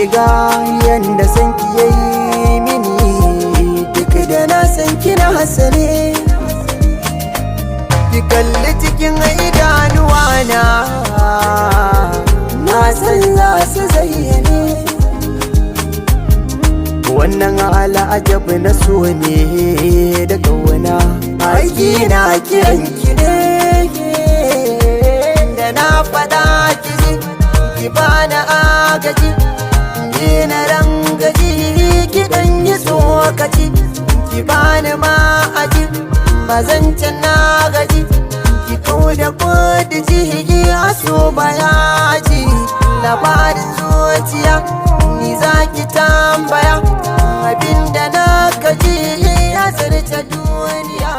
Ki ga yanda san ki yayi mini, duk da na san kina hasane. Ki kalli cikin idanuwa na, na san za su zayyane. Wannan al'ajabi na so ne da kauna, aiki na kiran ki ne. Da na faɗa ki ji, ki bani agaji, ni na rangaji, ki dan yi tsokaci, ki bani ma'aji, ba zan can na gaji, ki kau da kudi jihigi a so bayaji. Labarin zuciya ni za ki tambaya, abinda na kaji ya zarce duniya.